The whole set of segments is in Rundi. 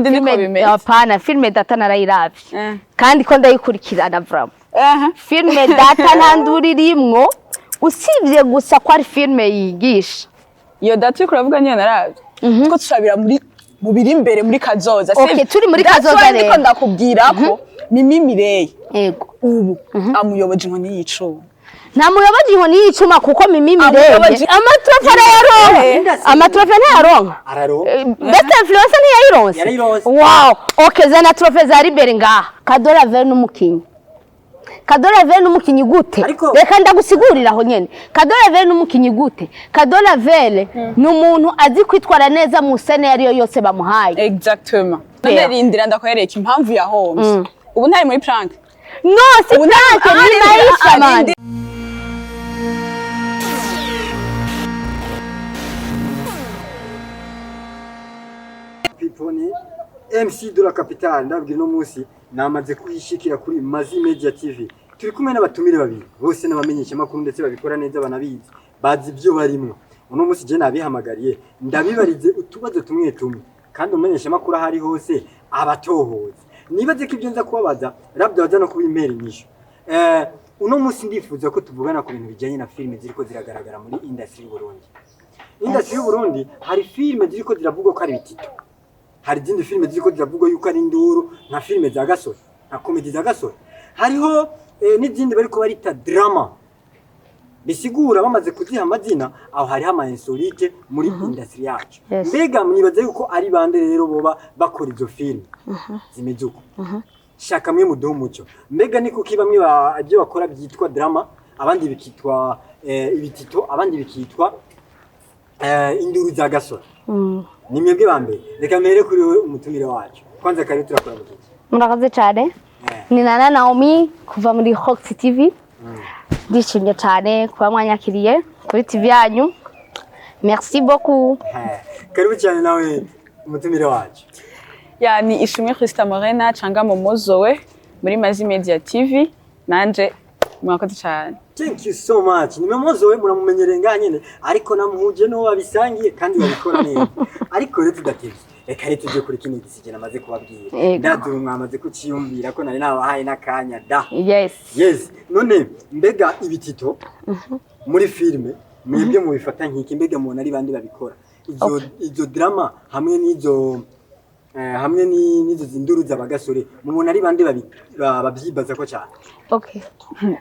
Niko bimeze. Hapana, filime Data narayiravye. Kandi ko ndayikurikirana vraiment. Filime Data nta nduru irimwo, usibye gusa ko ari filime yigisha. Iyo Data uriko uravuga niyo naravye. Two turabira muri mu biri imbere muri kazoza. Okay, sivyo? turi muri That's kazoza why ndiko rero. ndakubwira ko Mimi Mireille Yego. ubu amuyoboje inkoni y'icuma. Nta muyobozi inkoni y'icuma kuko Mimi Mireille Amuyobozi- amatrofe arayaronka. Amatrofe ntayaronka. Araronka. Best influencer ntiyayironse. Yarayironse. Wow. Okay, zana trofe za Liberi ngaha. Kadora Ver n'umukinyi. Kadora Ver n'umukinyi gute? Ariko- Reka ndagusigurira aho nyene. Kadora Ver n'umukinyi gute? Kadora Ver ni umuntu azi kwitwara neza mu sene yariyo yose bamuhaye. Exactement. None rindira ndakwereka impamvu yahomvye. Ubu ntari muri prank. No, si Ubu ntari- prank, ni rindira, maisha man. rindira. People ni MC de la capitale, ndabwira uno munsi namaze kuhishikira kuri Mazi Media TV. Turi kumwe n'abatumire babiri bose n'abamenyesha makuru ndetse babikora neza, banabizi, bazi ibyo barimwo. Uno munsi je nabihamagariye ndabibarize utubazo tumwe tumwe, kandi umumenyesha makuru aho ari hose abatohoza. Nibaze ko ibyo nza kubabaza labda baza no kubimpera inyishu. Uno munsi ndifuza ko tuvugana ku bintu bijyanye na filime ziriko ziragaragara muri industry y'u Burundi. Industry y'u Burundi hari filime ziriko ziravugwa ko ari ibitito, hari izindi filime ziriko ziravugwa yuko ari induru nka filime za Gasore, nka komedi za Gasore. Hariho n'izindi bariko barita drama, bisigura bamaze kuziha amazina. Aho hariho ama insolite muri industry yacu. Yes. Mbega mwibaza yuko ari bande rero boba bakora izo filime zimeze uko? Shaka mwe muduhe umuco. Mbega ni kuki bamwe ibyo bakora byitwa drama, abandi bikitwa ibitito, abandi bikitwa induru za Gasore? Ni mwebwe ba mbere, reka mbere kuri wowe umutumire wacu. Kwanza kare turakora mu kiki? Murakoze cyane. Ni Nana Naomi kuva muri Hox TV. Ndishimye cyane kuba mwanyakiriye kuri TV yanyu. Merci beaucoup. Karibu cyane nawe umutumire wacu. Ya, ni Ishimwe Christa Morena canga Momozowe muri Mazi Media TV. Nanje mwakoze cyane. Thank you so much. Ni Momozowe, muramumenyereye ngaha nyene, ariko namuhuje n'uwo babisangiye kandi babikora neza. Ariko rero tudatevye, reka rero tujye kuri kino gisige namaze kubabwira. Yego. Ndadura mwamaze kuciyumvira ko nari nabahaye n'akanya da. Yes. Yes, none mbega ibitito muri filime mwebwe mubifata nk'iki? Mbega mubona ari bande babikora izo drama hamwe n'izo hamwe n'izo zinduru z'abagasore? Mubona ari bande babyibaza ko cyane? Okay.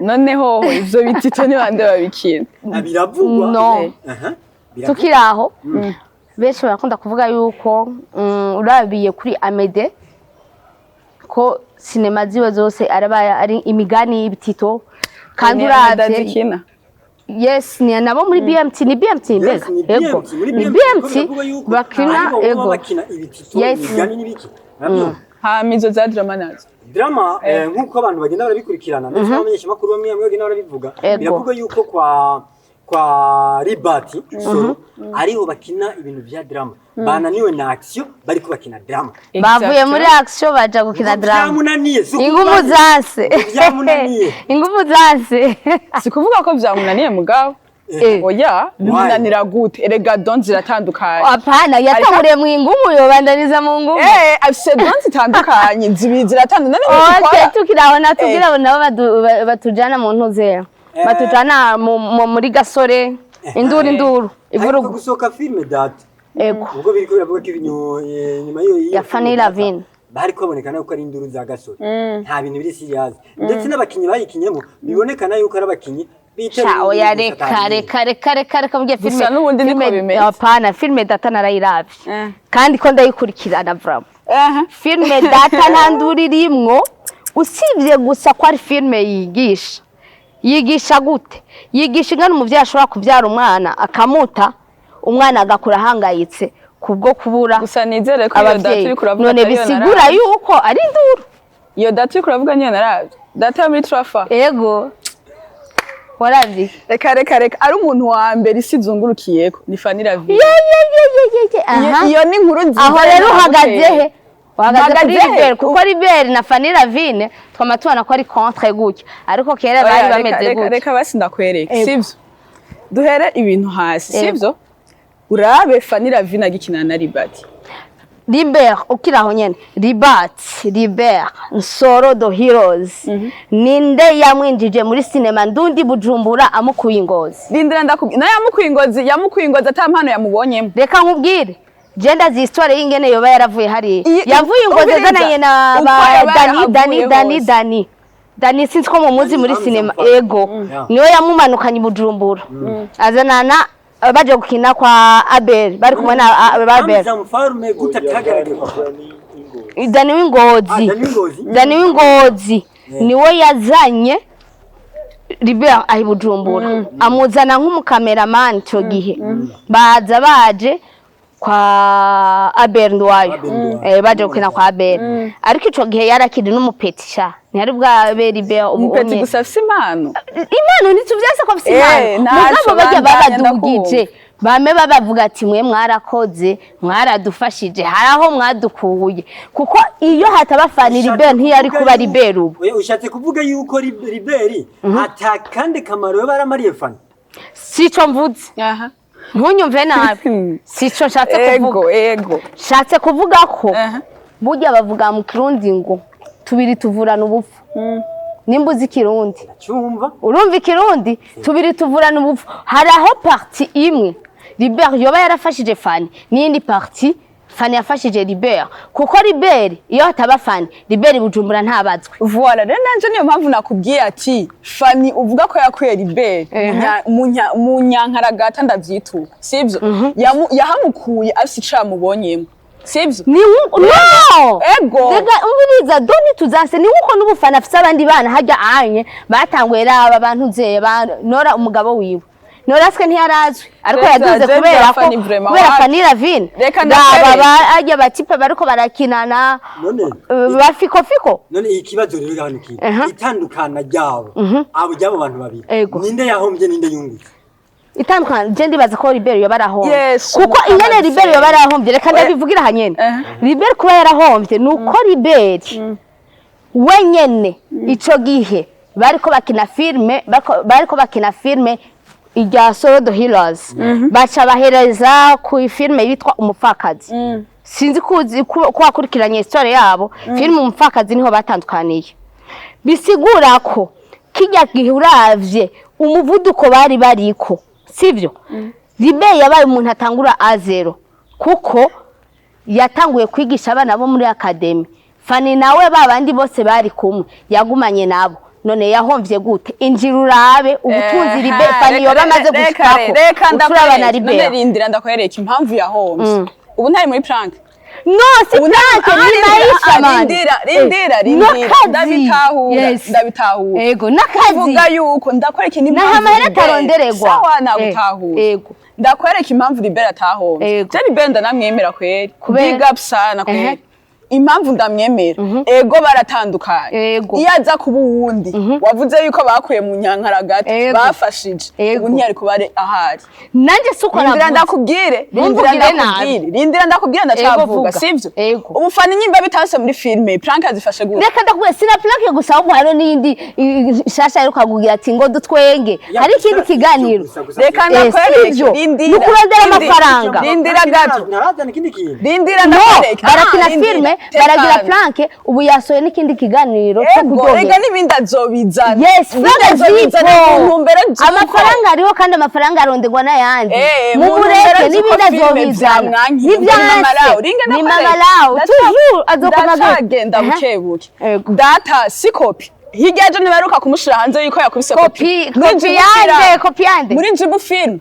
Noneho ivyo bitito ni bande babikina? Ah, biravugwa. No. Aha, biravugwa. Tukiri aho, benshi barakunda kuvuga yuko urabiye kuri Amede ko sinema ziwe zose araba ari imigani y'ibitito kandi Ni Ameda uravye zikina. Yes, ni nabo muri BMT, ni BMT Yes, mbega. ni Ego. BMT, muri Ni BMT BMT biravugwa yuko bakina aribo baba ego. bakina ibitito, Yes. imigani n'ibiki. Urabyumva? Hama izo za drama nazo. Drama, nk'uko abantu bagenda barabikurikirana ndetse n'abamenyeshamakuru bamwe bamwe bagenda barabivuga, Ego. biravugwa yuko kwa Ribati Soro ariho bakina ibintu vya drama. Bananiwe na action, bariko bakina drama. Bavuye muri action baja gukina drama. Vyamunaniye, si Ingumu ukuvuga- zanse. Vyamunaniye. Ingumu zanse. Si kuvuga ko vyamunaniye mugabo. Oya, bimunanira gute? Erega don ziratandukanye. Hapana, yatanguriye mu ingumu yobandaniza mu ngumu. Afise don zitandukanye, zibiri ziratandukanye. None Okay, ntizikora. tukiri aho natubwira abo nabo batujana mu ntuzeya. Batujana muri Gasore, induru induru, Ariko ivurugu. gusohoka filime Data, Ego. ubwo biriko biravuga ko inyuma y'iyo Ya filime Fanny Data, Lavine. bariko babonekana yuko ari induru za Gasore, nta bintu biri serious, ndetse n'abakinyi bayikinyemo bibonekana yuko ari abakinyi Sha oya, reka reka reka reka reka mbye Gusa filime. n'ubundi niko bimeze. Hapana, filime Data narayiravye. Kandi ko ndayikurikirana vraiment. Filime Data nta nduru irimwo, usibye gusa ko ari filime yigisha. Yigisha gute? Yigisha ingana umuvyeyi ashobora kubyara umwana akamuta, umwana agakura ahangayitse kubwo kubura Gusa nizere ko iyo Data abavyeyi. uriko uravuga None atariyo bisigura naravye. yuko ari induru. Iyo Data uriko uravuga niyo naravye. Data yo muri Trafa. Ego, waravye? Reka reka reka, ari umuntu wa mbere isi izungurukiyeko ni Fanny Lavine. Ye ye ye ye ye ye, aha. Iyo ni inkuru nziza. Aho rero uhagaze he? Uhagaze kuri Mpagaze he? Liberi, kuko Liberi na Fanny Lavine twama tubona ko ari contre gutya, ariko kera Oya, bari reka- bameze reka- gutya. Reka basi ndakwereka, Ego. sivyo? Duhere ibintu hasi, Ego. sivyo? Urabe Fanny Lavine agikinana na Ribati. Libert, ukiri aho nyene, Libat Libert Nsoro the Heroes, ninde yamwinjije muri sinema ndundi Bujumbura amukuye Ingozi? Rindira, ndakubwira. Nayo yamukuye Ingozi, yamukuye Ingozi ata mpano yamubonyemo. Reka nkubwire, je ndazi histoire y'ingene yoba yaravuye hariya. Yavuye Ingozi Umviriza. azananye na Uko ba yoba Dani Dani yarahavuye Dani hose. Dani Dani, sinzi ko mumuzi muri Dani sinema. Ramsey. Ego. Yeah. Niwe yamumanukanye i Bujumbura, azanana baje gukina kwa Abel, bari kumwe na Abel. Hamza Mfarume gute atagaragaye? Dani w'Ingozi. Ah, Dani w'Ingozi. Dani w'Ingozi niwe yazanye Libert ahi Bujumbura, amuzana nk'umukameramani. Ico gihe baza baje kwa Abel Ndwayo. Abel Ndwayo. Eh, baje gukina kwa Abel, ariko ico gihe yarakiri n'umupeti sha, ntiyari bwabe Libert ubu. Umupeti Unye. gusa afise impano. Impano ntituvyase ko afise Eh, impano, ntaco. mugabo barya Bandanya, babadugije bame babavuga ati: "Mwe mwarakoze, mwaradufashije, hari aho mwadukuye", kuko iyo hataba Fani, Libert ntiyari kuba Libert ubu. Oya, ushatse kuvuga yuko Libert ata kandi kamaro yoba yaramariye Fani? Sico mvuze. Aha. Ntunyumve nabi, sico nshatse kuvuga. Ego. Nshatse kuvuga ko burya bavuga mu Kirundi ngo tubiri tuvurana ubupfu, nimba uzi Ikirundi. Cyumva. Urumva Ikirundi, tubiri tuvurana ubupfu. Hari aho partie imwe Libert yoba yarafashije Fani, n'iyindi partie Fani yafashije Libert, kuko Libert iyo hataba Fani, Libert Bujumbura ntabazwe. Voilà, rero nanje niyo mpamvu nakubwiye ati Fani uvuga ko yakuye Libert mu nyankaragata, ndavyituka, sivyo? Yahamukuye afise ico yamubonyemo, sivyo? Ni no. Ego. Rega umviriza, doni tuzase ni nkuko n'ubufana afise abandi bana hajya anye batanguye. Raba abantu nzeye ba Nora, umugabo wiwe Nora swe ntiyarazwi, ariko Reza, yaduze je kubera bya ko Fanny vraiment kubera wapi. Fanny Lavine. Reka raba ndakwereke. ba ajya batipe bariko barakinana. None ba fiko fiko. None ikibazo rero hano kiri itandukana ryabo, abo ryabo bantu babiri, Ego. ninde yahombye, ninde yungutse? Itandukana, je ndibaza ko Libert yoba arahombye. Yes, kuko umukama ingene Libert yoba arahombye, reka Oya. ndabivugira hanyene. Libert kuba yarahombye nuko Libert wenyene ico gihe bariko bakina filme, bariko bakina filme irya Solo the Heroes, baca bahereza ku filme yitwa Umupfakazi. Sinzi ko wakurikiranye histoire yabo. Filme Umupfakazi niho batandukaniye, bisigura ko kijya gihe uravye umuvuduko bari bariko, sivyo? Libe yabaye umuntu atangura à zéro, kuko yatanguye kwigisha abana bo muri académie. Fani nawe ba bandi bose bari kumwe yagumanye nabo. None yahomvye gute? Injira urabe ubutunzi Libe Fani yoba amaze gushikako, Reka uturaba na ndakwereke. None Libe. rindira ndakwereke impamvu yahomvye. Ubu ntari muri prank. No, si Ubu prank, Ah, ni rindira, maisha ah, man. Rindira, rindira, rindira. N'akazi. Ndabitahura. Yes. Ndabitahura. Ego, n'akazi. Kuvuga yuko ndakwereka Naho n'impamvu amahera Libert- atarondererwa. Sawa, nagutahura. Ego. Ndakwereka impamvu Libert atahombye. Ego. Je Libert ndanamwemera kweri. Kubera? Big up sana kweri. Impamvu ndamwemera, ego, baratandukanye. Ego. Iyo aza kuba uwundi wavuze yuko bakuye mu nyankaragata, Ego. bafashije, Ego. ubu ntiyari kuba ari ahari. Nanjye si uko Rindira navuze. ndakubwire, rindira. Ntumvugire nabi. Ndakubwire, rindira ndakubwire, ndacavuga. Vuga. Sivyo? Ego. Ubufana nyimba bitase muri filime, prank azifashe gute? Reka ndakubwira, sina prank gusa, ahubwo hariho n'iyindi shasha aheruka kugira ati ngo dutwenge, hari ikindi kiganiro. Reka Eh, ndakwereke. sivyo. Rindira. Ni ukurondera amafaranga. Rindira gato. Ntarazana ikindi kintu. Rindira No, ndakwereke. barakina Ah, rindira. filme, Tekana. baragira prank, ubu yasohoye n'ikindi kiganiro cyo Ego, kuryohera. rega n'ibindi azobizana. Yes, Ibindi franga azobizana zipo. mu ntumbero z'uko- Amafaranga ariho, kandi amafaranga aronderwa n'ayandi. Eh, mu Mumureke ntumbero z'uko n'ibindi filime azobizana. vyamwankiye, ngo ni Nivyanse. Mama Lao. Ringa Ni ndakwereke. Mama Lao toujours azokoma. Ndacagenda buke buke. Ego. Data si copie, hirya ejo ntibaheruka kumushira hanze yuko yakubise Copie, Muri copie Jibu yande, copie yande. Muri Jibu Film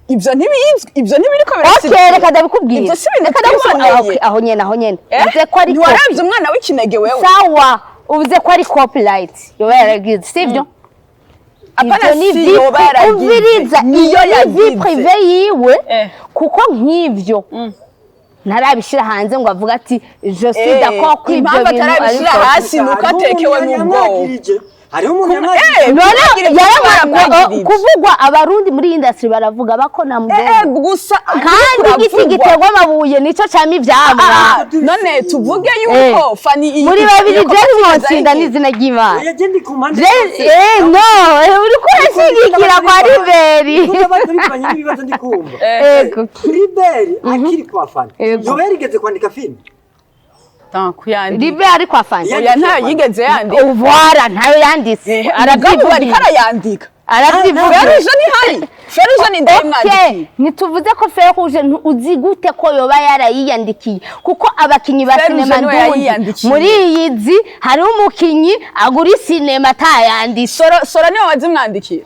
ivyo ntibizwi, ivyo ntibiriko Okay, reka ndabikubwira. Ivyo si ibintu Reka ndabikubwira. twiboneye. Okay, aho nyene, aho nyene. Eh? Uvuze ko ari Ntiwaravye copie. umwana w'ikinege wewe? Sawa, uvuze ko ari copyright yoba yaragize, sivyo? Apana, Ivyo ni si vie yoba yaragize. umviriza, Niyo iyo ni vie yagize. privée yiwe, kuko nk'ivyo ntarabishyira hanze ngo avuge ati: "Je suis d'accord ko ibyo Impamvu bintu atarabishyira ari hasi ni uko atekewe n'ubwoba. Hariho umuntu yamwagirije. None Kumwagiriza baramwagirije. Kuvugwa abarundi muri iyi industry baravuga bako na mudogo. Gusa Kandi igiti kuravugwa. giterwa amabuye nico cama ivyamwa. Ah, none tuvuge yuko Fani iyi Muri babiri iyo Jerry kopi mwotsinda zayiki. n'izina ry'Imana. Oya, je ndi ku mpande zose. No, uriko urashigikira kwa Riberi. Ndabaza bivanye n'ibibazo ndi kumva. Ego. Riberi akiri kwa Fani, Ego. yoba yarigeze kwandika filime? Tant kuyandika. Riberi ari kwa Fani. Oya, ntayo yigeze yandika. Voilà, ntayo yanditse. Mugabo bariko Arabyivugira. arayandika. Arabyivugira. Feruje ntihari, Feruje ni Okay, ndayimwandikiye. ntituvuze ko Feruje, uzi gute ko yoba yarayiyandikiye? Kuko abakinyi ba Feruje sinema niwe ndundi yayiyandikiye. muri iyi nzi hariho umukinyi agura isinema atayanditse. Sora, Sora niwe wazimwandikiye.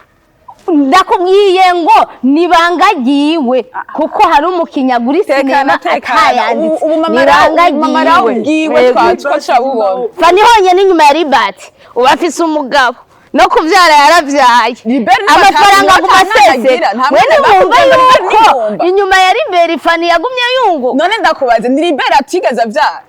Ndakubwiye ngo nibanga ryiwe, kuko hari umukinyi agura isinema Tekana, tekana. atayanditse. Ubu mama Nibanga mama rawe ryiwe. ubwiwe Yego. twa turabubona. Fani honyine inyuma ya Ribati uba afise umugabo, no kubyara yaravyaye, Liberi amafaranga aguma nta aseseka. agira, nta We mwana ntiwumva bakubwira ngo Liberi yuko nigomba. inyuma ya Riberi Fani yagumye yunguka? None ndakubaze, ni Liberi atigeze avyara?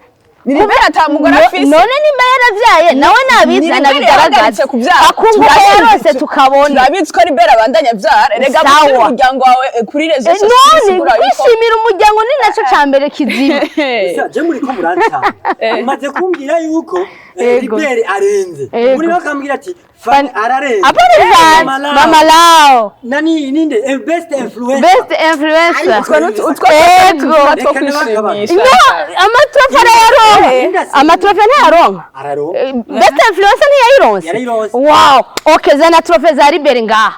Ni Liberi atamugore afise? None nimba yaravyaye nawe nabizana Ni Liberi yahagaritse bigaragaza kuvyara. akunguka yarose tukabona. Turabizi ko Liberi abandanya avyara. Erega Sawa. gushyira umuryango wawe kuri réseaux sociaux None bisigura yuko kwishimira umuryango ni naco ca mbere kizima. Gusa je muri ko murancana, umaze kumbwira yuko Ego. Riberi arenze, Ego. muri bakambwira ati Fani ararenze. Apana Fani, Mama Lao. Mama Lao. Nani, ninde best influencer? Best influencer. Ariko utwo Ego. two Reka kwishimisha. No, amatrofe arayaronka. Amatrofe ntayaronka. Araronka. Best influencer ntiyayironse? Yarayironse. Wow, okay, zana trophée za Riberi ngaha.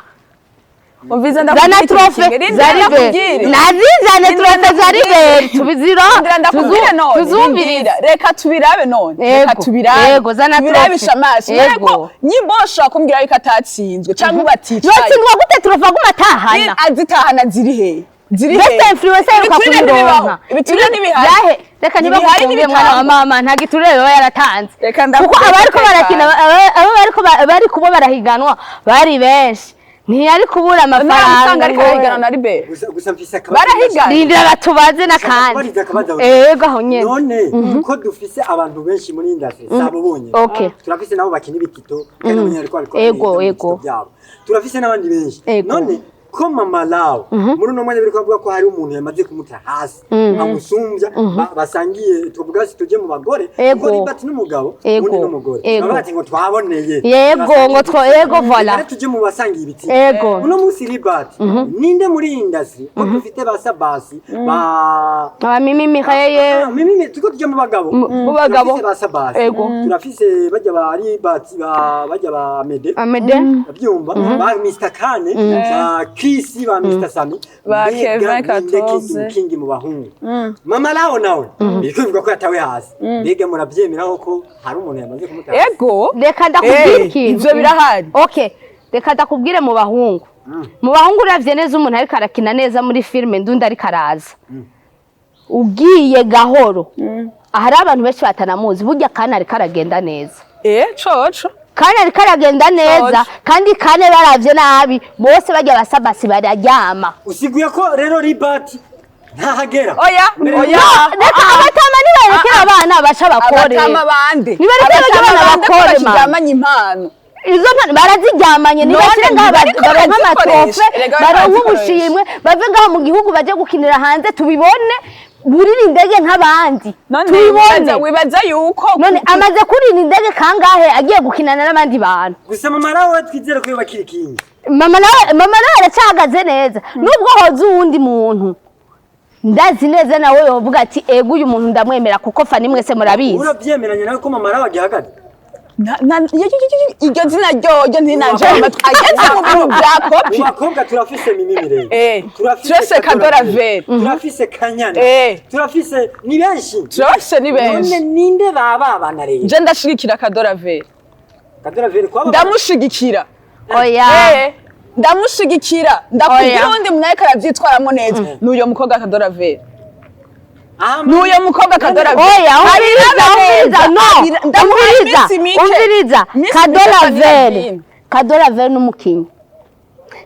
Umviza, Zana ndakubwira trophée ikintu. za Rindira Riberi. ndakubwire. Nazizane Rindira trophée za ndakubwire. Riberi tubiziro Rindira ndakubwire none. tuzumvirize. Rindira. Reka tubirabe none. Reka Ego. tubirabe. Ego, zana tubirabishe trophée. amaso. None Ego. ko nyimbo ushobora kumbwira yuko atatsinzwe cyangwa baticaye. Yotsindwa gute trophée aguma atahana? Azitahana ziri he? Ziri he? Best influencer aheruka Ibiturire ntibibaho. kuyironka. Ibiturire ntibihari. Yahe, reka Ntibihari, ntibagufunge mwana wa ntibitangwa. mama, nta giturire baba yaratanze. Reka Kuko ndakubwire abariko barakina tekana. abo bariko bari kuba barahiganwa bari benshi, ntiyari kubura Nawe usanga amafaranga ariko ngo- arahigana na Liberi. Gusa mfise akabazo. Barahigana. Rindira batubaze n'akandi. Kubariza akabazo. Ego, aho nyene. None ko dufise abantu benshi muri industry, sabo bonyene, Okay. turafise nabo bakina ibitito kandi abanyarwanda ariko babikora Ego, neza mu ego. bitito byabo, turafise n'abandi benshi. Ego. None ko Mama Lao muri uno mwanya biriko bavuga ko hari umuntu yamaze kumuta hasi amusumbya, basangiye, tuvuga si tujye mu bagore, Ego. kuko Libert n'umugabo, Ego. undi n'umugore. Ego. Baba bati ngo twaboneye. Yego, ngo ego, voilà. Reka tujye mu basangiye ibiti. Ego. Uno munsi Libert ninde muri industry, ko dufite ba Sabasi, ba Aba Mimi Mireye. Ah, Mimi, tuko tujya mu bagabo. Mu bagabo. Turafise ba Sabasi, Ego. turafise bajya ba Libert, ba bajya ba Mede, Amede. byumva ba Mr Kane, ba Chris, ba Mr Sami, Ba mbega Kevin ninde 14. King mu bahungu? Mama Lao nawe biriko bivuga ko yatawe hasi, mbega murabyemeraho ko hari umuntu yamaze kumuta hasi? Ego. Reka ndakubwire ikintu. Ivyo birahari. Okay, reka ndakubwire mu bahungu. Mu bahungu uravye neza umuntu ariko arakina neza muri filime ndundi ariko araza. Ugiye gahoro. Ahari abantu benshi batanamuzi, burya Kane ariko aragenda neza. Coco. Kane ariko aragenda neza, Coco. kandi Kane baravye nabi bose barya basabasi bararyama. Usiguye ko rero Libert ntahagera? Oya, oya. Reka abatama nibarekera abana baca bakore. Abatama bande? Nibarekere Abatama abana bande ko bakore, man. bakiryamanye impano? Izo mpano baraziryamanye, ntibashyire None ngaha bariko baronke barazikoresha. amatrofe, Erega bariko baronke barazikoresha. ubushimwe, bave ngaha mu gihugu baje gukinira hanze, tubibone burira indege nk'abandi. None Tubibone. wibaza yuko None amaze kurira indege kangahe agiye gukinana n'abandi bantu? Gusa Mama Lao twizere ko yubakira ikingi. Mama nawe aracyahagaze neza nubwo hoza uwundi muntu, ndazi neza nawe yovuga ati ego, uyu muntu ndamwemera, kuko Fani mwese murabizi. Urabyemeranya nawe ko Mama Lao agihagaze? Iryo zina ryoryo ntinanje amatwi ageze mu bintu bya copie. Mu bakobwa turafise Mimi Mirenge, Turafise Kadora Vere. Turafise Kanyana, turafise ni benshi. Turabafise ni None benshi. ninde baba bana rero? Je ndashigikira Kadora Vere. Kadora Vere kwaba? Ndamushigikira. Oya. Ndamushigikira, ndakubwira, Oya. uwundi muntu ariko aravyitwaramo neza n'uyo mukobwa Kadora Vere. Aha, N'uyo mukobwa Kadora Vere. Oya, umviriza, umviriza, no, umviriza, umviriza. Kadora Vere, Kadora Vere n'umukinyi.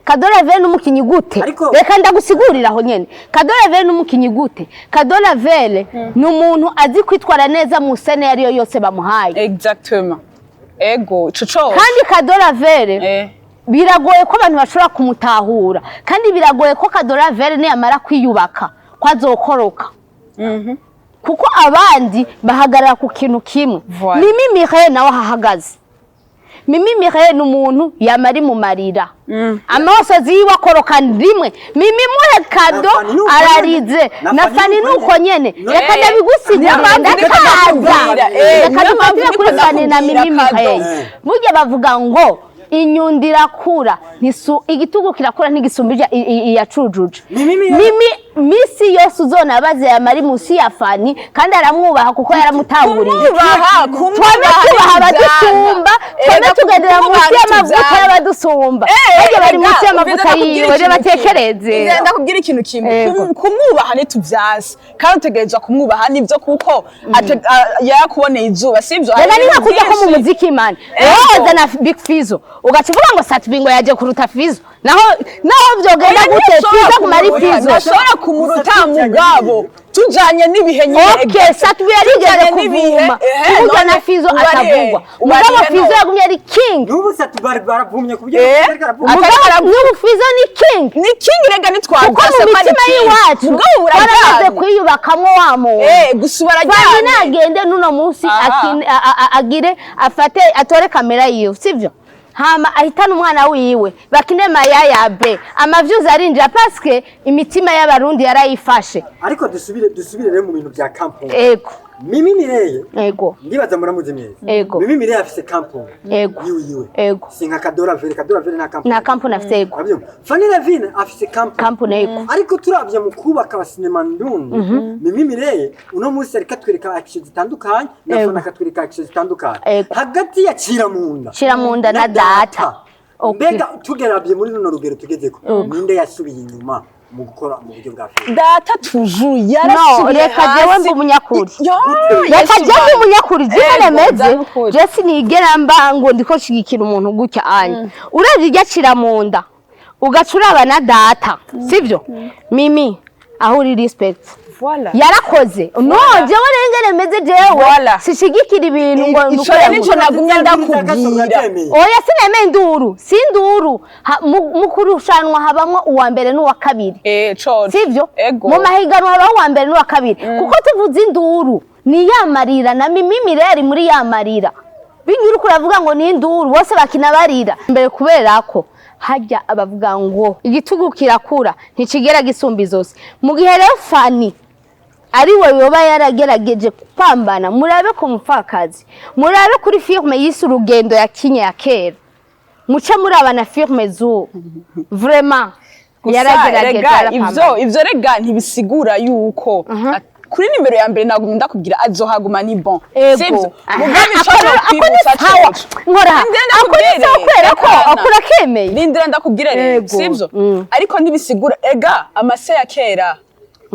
Kadora Vere n'umukinyi gute? Reka ndagusigurira aho nyene. Kadora Vere n'umukinyi gute? Kadora Vere ni umuntu azi kwitwara neza mu scène iyo ariyo yose bamuhaye. Exactement. Ego, ico co. Kandi Kadoravere, biragoye ko abantu bashobora kumutahura, kandi biragoye ko Kadoravere niyamara kwiyubaka ko azokoroka, kuko abandi bahagarara ku kintu kimwe. Voilà. Mimi Mireille nawe ahahagaze. Mimi Mireille ni umuntu yama ari mu marira, amasozi yiwe akoroka rimwe. Mimi muhe kado Na Fanny nuko ararize. nyene. Na Na Fanny Fanny nuko nuko nyene. nyene. Reka ndabigusigurire. Niyo mpamvu ndiko Ndakaza. ndakubwira, Reka niyo mpamvu dufatire ndiko kuri Fanny na ndakubwira Mimi kado. Mireille. Burya bavuga ngo inyundo irakura ntisu, igitugu kirakura ntigisumbije iyacujuje. Mimi Mireille- Mimi misi yose uzonabaze yama ari munsi ya Fanny, kandi aramwubaha kuko yaramutanguriye. Kumwubaha, Twame kumwubaha tubaha ntitujana. abadusumba, twame Erega tugendera munsi kumwubaha y'amavuta ntitujana. y'abadusumba. Barya bari munsi y'amavuta yiwe, rero batekereze. Ndakubwira ikintu kimwe. Ego. Kumwubaha ntituvyanse, kandi utegerezwa kumwubaha nivyo, kuko yarakuboneye izuba, sivyo? Rega Hari ni nka ibintu kurya ko mu vyinshi. muziki, man, Ego. wowe wazana Big Fizzo, ugaca uvuga ngo Sat-B ngo yaje kuruta Fizzo. Naho vyogenda Oya, gute, ntishobora Fizzo aguma ari kumuruta, Fizzo. ntashobora kumuruta, mugabo tujanye n'ibihe nyine. Okay, Sat-B yarigeze Tujanye n'ibihe, kuvuma ehe, kuburyo none na Fizzo ubarihe, atavugwa, ubarihe mugabo Fizzo none. yagumye ari king. N'ubu Sat baravumye ku buryo Eh? ariko aravuma. Atari Mugabo n'ubu Fizzo ni king. Ni king rega, Kuko ntitwavyase mu ko ari mitima king. y'iwacu Mugabo waramaze uraryamye. kwiyubakamwo wa muntu. Gusa Fanny ubararyamye. nagende nuno munsi, agire afate atore kamera yiwe, sivyo? Hama ahitane umwana wiwe bakine mayayabe, amavyuzi arinjira paske imitima y'Abarundi yarayifashe. Ariko dusubire rero mu bintu bya kampuni. Ego. Mimi Mireye, Ego. ndibaza muramuzi mwese. Ego. Mimi Mireye afise kampuni Ego. yiwe yiwe. Ego. Si nka Kadora Vere. Kadora Vere nta kampuni. Nta kampuni afise, ego. Urabyumva? Fanny Lavine afise kampuni. Kampuni, ego. Ariko turabye mu kubaka abasinema ndundi, Mimi Mireye uno munsi ariko atwereka action zitandukanye, na Ego. Fanny akatwereka action zitandukanye. Ego. Hagati ya Ciramunda Ciramunda na Data. Okay. Mbega tugerabye muri runo rugero tugezeko, ninde yasubiye inyuma mu gukora mu buryo bwa filime? Data toujours No, yarasubiye reka jewe hasi. mba umunyakuri. Yo, Reka Yesu jewe mba Bwana. umunyakuri, jewe Ego, nemeze nzabukuri. je sinigera mba ngo ndiko nshigikira umuntu gutya anya. Uravye iryo acira mu nda, ugaca uraba na Data, sivyo? Mimi aho uri, respect. Voilà. Yarakoze. No, jewe rero ingene meze, jewe Voilà. sishigikira ibintu ngo Ico ndukore rero nico ngo- nagumye ndakubwira. Oya, sinemeye induru, si induru. Mu kurushanwa habamwo uwa mbere n'uwa kabiri. Coco. Sivyo? Ego. Mu mahiganwa habaho uwa mbere n'uwa kabiri, kuko tuvuze induru ni ya marira, na Mimi Mireri muri ya marira binyura uriko uravuga ngo ni induru, bose bakina barira mbere, kubera ko hajya abavuga ngo igitugu kirakura ntikigera gisumba izosi. Mu gihe rero Fanny ari we yoba yaragerageje kupambana, murabe ku mupfakazi, murabe kuri filime yise Urugendo ya kinye ya kera, muce muraba na filime z'ubu, vraiment Gusa yaragerageje, rega ivyo yarapambana. ivyo rega ntibisigura yuko kuri nimero ya mbere nagumye ndakubwira azohaguma, ni bon. Ego. Sivyo? Aha, Mugabe ico ako ni nokwibutsa sawa. coco. Nkora Rindira ako ni ndakubwire, sawa kubera ko rekana. akura kemeye. Rindira ndakubwire rero, Ego. sivyo? Ariko ntibisigura ega amase ya kera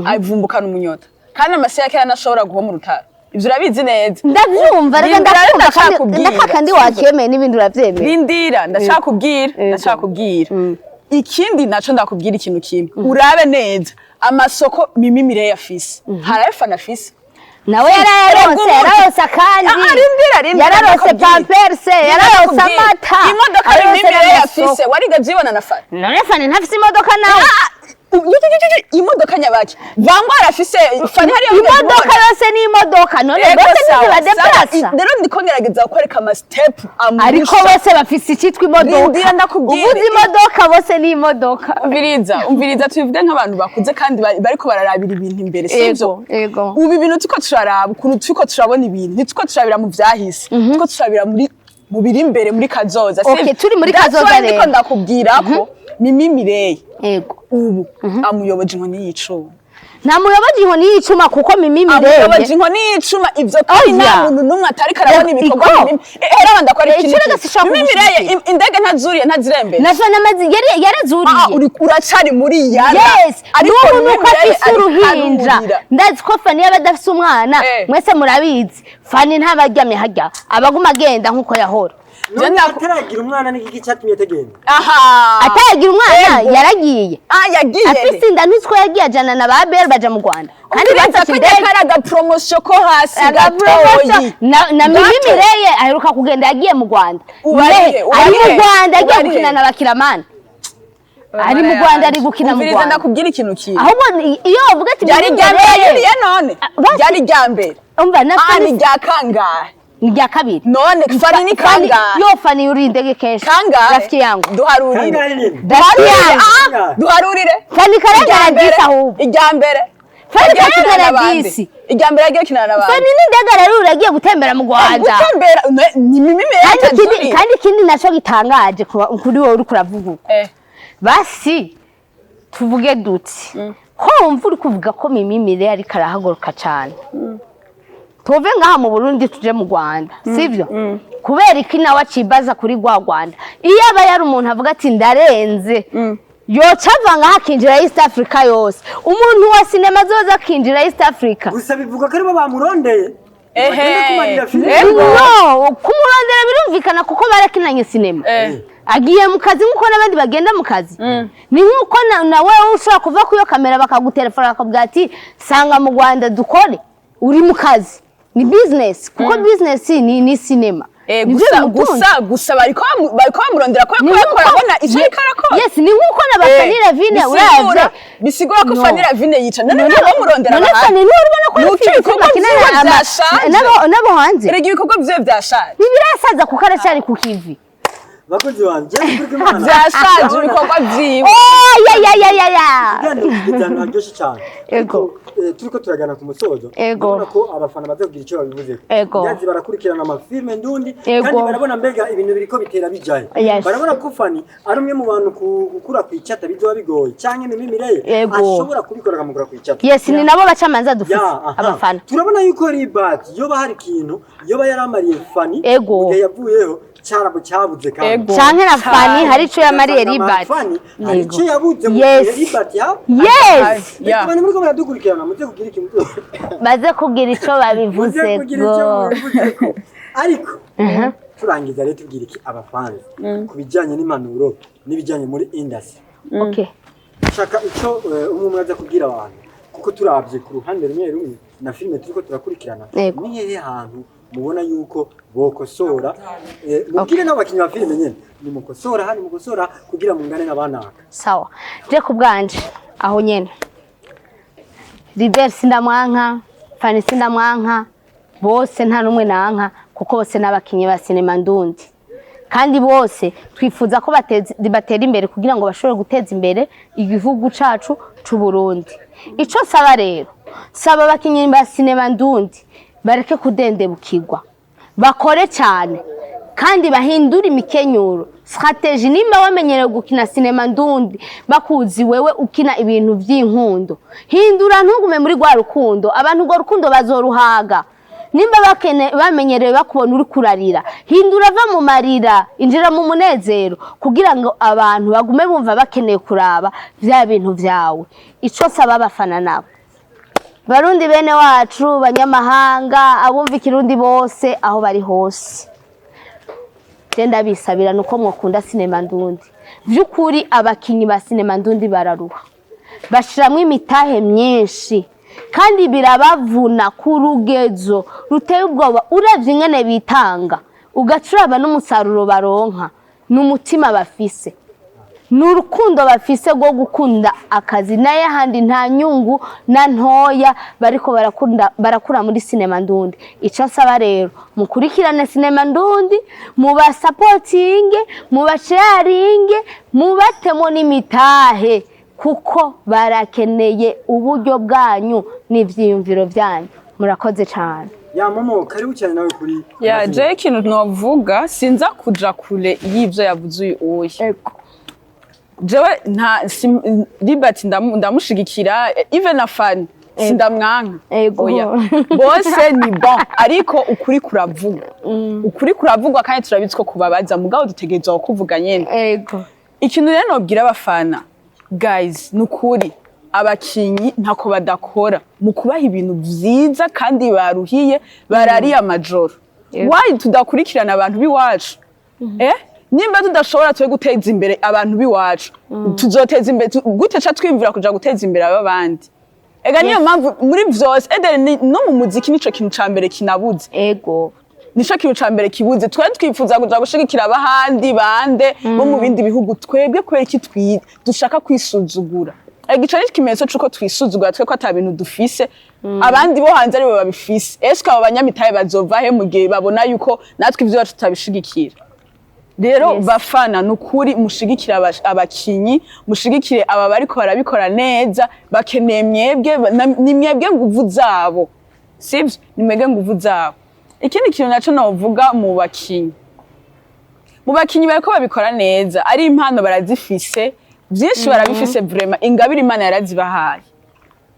avumbukana umunyota, kandi amase ya kera ntashobora guhoma urutaro, ivyo urabizi neza. Ndavyumva rega. Rindira rero, Ndakumva kandi ndacakubwira. ndakaka wakemeye n'ibindi uravyemeye. Rindira, ndacakubwira, ndacakubwira ikindi naco. Ndakubwira ikintu kimwe, urabe neza amasoko Mimi Mireille afise, hari ayo Fana afise. Nawe yarayaronse. Erega Yararonse akandi. Ah, rindira, rindira, Yararonse ndakubwira. pamperse, yararonse Ndakubwira. amata. Imodoka Yararonse Mimi Mireille n'amasoko. afise warigeze uyibona na Fana? None Fani ntafise imodoka nawe? Imodoka nyabaki vangwa arafise Fani hariya? Imodoka yose ni imodoka, none bose ntizibadeplasa? Rero ndiko ngerageza kwereka ama step amurusha. Ariko bose bafise icitwa imodoka. Rindira ndakubwire. Uvuze imodoka, bose ni imodoka. Umviriza, umviriza, tubivuge nk'abantu bakuze kandi bariko bararabira ibintu imbere, sivyo? Ego. Ubu ibintu turiko turaraba, ukuntu turiko turabona ibintu, ntituko turabira mu vyahise, turiko turabira muri mu biri imbere, muri kazoza, sivyo? Okay, turi muri That's kazoza why ndiko rero. ndakubwira ko Mimi Mireille Ego. ubu amuyoboje inkoni y'icuma. Nta muyobozi inkoni y'icuma, kuko Mimi Amuyoboje Mireye inkoni y'icuma, ivyo kandi nta Oya. muntu n'umwe atariko arabona ibikorwa Iko. Mimi. Era banda ko ari Eh, ikindi ico rega kintu. sishaka Mimi Mireille kumushigikira. indege ntazuriye, ntazirembere. Na Fana amazi yari yarazuriye. Ah, uri uracari muri yara. Yes. Ariko N'ubu Mimi nuko Mireille afise ariko uruhinja, arurira. ndazi ko Fani yaba adafise umwana, mwese murabizi, Fani ntaba aryamye harya, abaguma agenda nk'uko yahora. None Je ataragira umwana n'igiki cyatumye atagenda? Aha. Atayagira umwana Ego. yaragiye. Ah, yagiye. Afise inda, ntuzi ko yagiye ajana na ba Belle baja mu Rwanda. Kandi Uretse bafashe ko indege. kari agapromotion ko hasi Agapromotion. gatoyi. Na Gato. Mimi Mireye aheruka kugenda, yagiye mu Rwanda. Ubarihe, Mireye, ari mu ubarihe, Rwanda agiye ubarihe. gukina na Bakiramani, ari mu Rwanda, ari gukina mu Umviriza, Rwanda. ndakubwira ikintu kimwe. Ahubwo iyo bavuga ati Ryari Mimi irya mbere Mireye yuriye none? Basi. Ryari irya mbere? Umva na Ah, Fanny. ni irya kangahe? Ni irya kabiri. None Fanny ni kangahe? Yo, Fanny yuriye indege kenshi. Kangahe? Rafiki yangu. Duharurire. Kangahe nyine? Rafiki Duharurire. yangu. Ah, duharurire. Fanny Irya karengana mbere, 10 ahubwo. irya mbere Fanny Yagiye akinana karengana n'abandi. 10. Irya mbere yagiye akinana n'abandi. Fanny n'indege ararura, agiye gutembera mu Rwanda. Gutembera ni Mimi Mireye. Kandi ikindi naco gitangaje kuri wowe uriko uravuga uko, basi tuvuge duti ko wumva uri kuvuga ko Mimi Mireye ariko arahaguruka cane, tuve ngaha mu Burundi tuje mu Rwanda, sivyo? Kubera iki nawe acibaza kuri rwa Rwanda? Iyo aba yari umuntu avuga ati ndarenze, yoca ava ngaha akinjira East Africa yose. Umuntu wa sinema azoza akinjira East Africa. Gusa bivuga ko aribo bamurondeye. Ehe. Bagende kumarira filime. Ego. No kumurondera birumvikana, kuko barakinanye sinema. Agiye mu kazi nk'uko n'abandi bagenda mu kazi. Ni nk'uko na wewe ushobora kuva kuri iyo kamera bakagutelefona, bakakubwira ati sanga mu Rwanda dukore. Uri mu kazi, ni business, kuko business ni sinema. Nivyo Gusa bimutunze. Gusa bariko bamurondera kubera Ni ko nk'uko- arabona ivyo ariko arakora. Yes, ni nk'uko na ba Fanny Lavine uravye. Bisigura ko No. Fanny Lavine yica none ntabamurondera. None Fanny niwe urabona ko Nuko ari ibikorwa filime vyiwe akinana vyashaje. n'abo hanze. Erega ibikorwa vyiwe vyashaje. Ntibirasaza kuko aracyari ku kivi. Bakozi banje, kuri Imana. Vyashaje ibikorwa vyiwe. Oh, ya ya ya ya ya. Ikiganiro kigeze ahantu haryoshye cyane. Ego. Ariko, turiko turagana ku musozo. Ego. Ndabona ko abafana baza kugira icyo babivuzeko. Ego. Ndazi barakurikirana amafilme ndundi Ego. kandi barabona mbega ibintu biriko bitera bijaye. Yes. Barabona ko Fanny ari umwe mu bantu gukura ku icata bizoba bigoye, canke Mimi Mireye Ego. ashobora kubikora akamukura ku icata. Yes, ni nabo bacamanza dufise. Ya, aha. Abafana. Turabona yuko Ribat yoba hari ikintu yoba yaramariye Fanny Ego. mu gihe yavuyeho cyarabo cyabuze kandi. Ego. Canke na Fanny hari ico yamariye Ugasanga Ribat. Fanny hari Yego. icyo yabuze mu Yes. gihe Ribat ya Yes. Ya. Abantu muriko muradukurikirana, muze kugira ikintu Baze kugira ico muze babivuze. kugira icyo mubivuzeko. Ariko turangiza rero, tubwira iki abafanzi ku bijyanye n'impanuro n'ibijyanye muri industry? Okay. Shaka icyo umwe umwe aza kubwira abantu, kuko turabye ku ruhande rumwe rumwe na filime turiko turakurikirana, Yego. ni hehe hantu mubona yuko bokosora? Mubwire n'abakinnyi ba filime nyene, nimukosora hano, mukosora kugira mungane n'abanaka. Sawa, je ku bwanje aho nyene, Libert sindamwanka, Fanny sindamwanka, bose nta n'umwe nanka, kuko bose n'abakinyi ba sinema ndundi, kandi bose twifuza ko batera imbere kugira ngo bashobore guteza imbere igihugu cacu c'u Burundi. Ico saba rero, saba abakinyi ba sinema ndundi bareke kudendebukirwa, bakore cyane kandi bahindure imikenyuro, stratégie. Nimba wamenyereye gukina sinema ndundi, bakuzi wewe ukina ibintu by'inkundo, hindura, ntugume muri rwa rukundo. Abantu urwo rukundo bazoruhaga. Nimba bamenyereye bakubona uri kurarira, hindura, va mu marira, injira mu munezero, kugira ngo abantu bagume bumva bakeneye kuraba vya bintu vyawe. Ico saba abafana nabo, Barundi bene wacu, banyamahanga, abumva ikirundi bose aho bari hose, je ndabisabira nuko mwokunda sinema ndundi. Vy'ukuri abakinyi ba sinema ndundi bararuha, bashiramwo imitahe myinshi kandi birabavuna ku rugezo ruteye ubwoba. Uravye ingene bitanga, ugaca uraba n'umusaruro baronka, ni umutima bafise, ni urukundo bafise rwo gukunda akazi. Nayo ahandi nta nyungu na ntoya bariko barakunda barakura muri sinema ndundi. Icyo nsaba rero, mukurikirane sinema ndundi, mubasapotinge, mubasharinge, mubatemo n'imitahe, kuko barakeneye uburyo bwanyu n'ivyiyumviro byanyu. Murakoze cyane. Ya Momo, karibu cyane nawe kuri Ya, je ikintu novuga, sinza kuja kure y'ivyo yavuze uyu uyu. Jewe nta Liberty ndamushigikira, even na Fanny sindamwanka. Ego. Oya, bose ni bon, ariko ukuri kuravugwa, ukuri kuravugwa kandi turabizi ko kubabaza, mugabo dutegerezwa kuvuga nyene. Ego. Ikintu rero nobwira abafana, guys, ni ukuri abakinyi ntako badakora mu kubaha ibintu vyiza kandi baruhiye, barariye amajoro. Yego. Why tudakurikirana abantu b'iwacu? Nimba tudashobora twe guteza imbere abantu b'iwacu, tuzoteza imbere gute? Ca twiyumvira kuja guteza imbere ab'abandi. Ega niyo mpamvu muri vyose edere no mu muziki nico kintu ca mbere kinabuze. Nico kintu ca mbere kibuze. Twe twifuza kuja gushigikira abahandi bande bo mu bindi bihugu, twebwe kubera iki dushaka kwisuzugura? Ega ico ni ikimenyetso c'uko twisuzugura twe, ko ata bintu dufise, abandi bo hanze aribo babifise. Eske abo banyamitahe bazova he mu gihe babona yuko natwe ivyo iwacu tutabishigikira? Rero bafana, ni ukuri mushigikire abakinyi, mushigikire aba bariko barabikora neza. Bakeneye mwebwe, ni mwebwe nguvu zabo, sivyo? Ni mwebwe nguvu zabo. Ikindi kintu naco novuga mu bakinyi bariko babikora neza, ari impano barazifise, vyinshi barabifise vraiment, ingabire Imana yarazibahaye.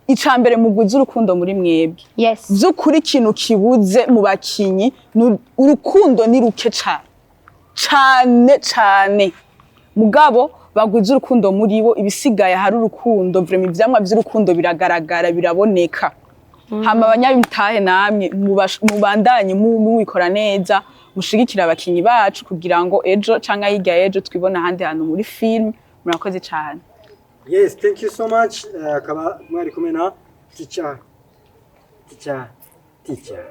Ica mbere, mugwize urukundo muri mwebwe. Vy'ukuri ikintu kibuze mu bakinyi ni urukundo, ni ruke cane cane cane. Mugabo bagwize urukundo muri bo, ibisigaye hari urukundo vraiment, ivyamwa vy'urukundo biragaragara, biraboneka. Hama abanyabitahe namwe mubandanye mubikora neza, mushigikire abakinyi bacu kugira ngo ejo canke hirya y'ejo twibone ahandi hantu muri film. Murakoze cane. Yes, thank you so much. Akaba mwari kumwe na teacher, teacher, teacher.